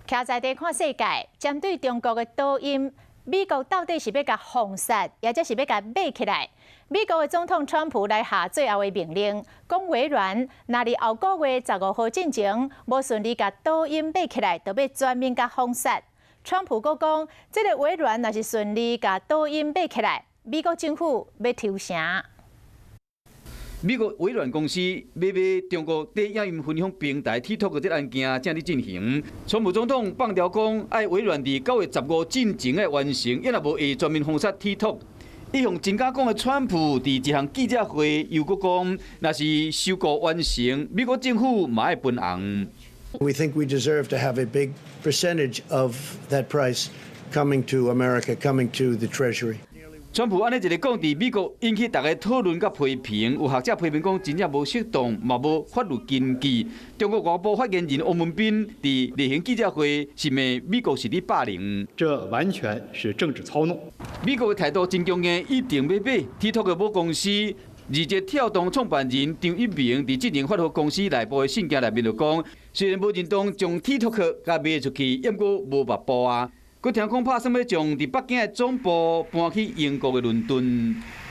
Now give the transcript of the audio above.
徛在地看世界，針對中國的抖音，美國到底是欲共封殺，抑者是欲共買起來？美國的總統川普來下最後的命令，講微軟若佇後個月15號進前無順利共抖音買起來，就欲全面共封殺。川普閣講，這个微軟若是順利共抖音買起來，美國政府欲抽成。美國微軟公司欲買中國短影音分享平台 TikTok 的這案件正佇進行。川普總統放調講，愛微軟佇9月15進前愛完成，抑若無會全面封殺 TikTok。一向真敢講的川普，佇一項記者會又閣講，若是收購完成，美國政府嘛愛分紅。 We think we deserve to have a big percentage of that price coming to America, coming to the Treasury. 川普按呢一个講，佇美國引起大家討論佮批評，有學者批評講真正無適當，嘛無法律根據。中國外交部發言人汪文斌佇例行記者會是罵美國是佇霸凌，這完全是政治操弄。美國的態度真強硬，一定欲買 TikTok 的母公司字節跳動創辦人張一鳴佇進前發予公司內部的信件內面就講，雖然無認同將 TikTok 共賣出去，毋過無別步啊。閣聽講拍算欲將佇北京的總部搬去英國的倫敦。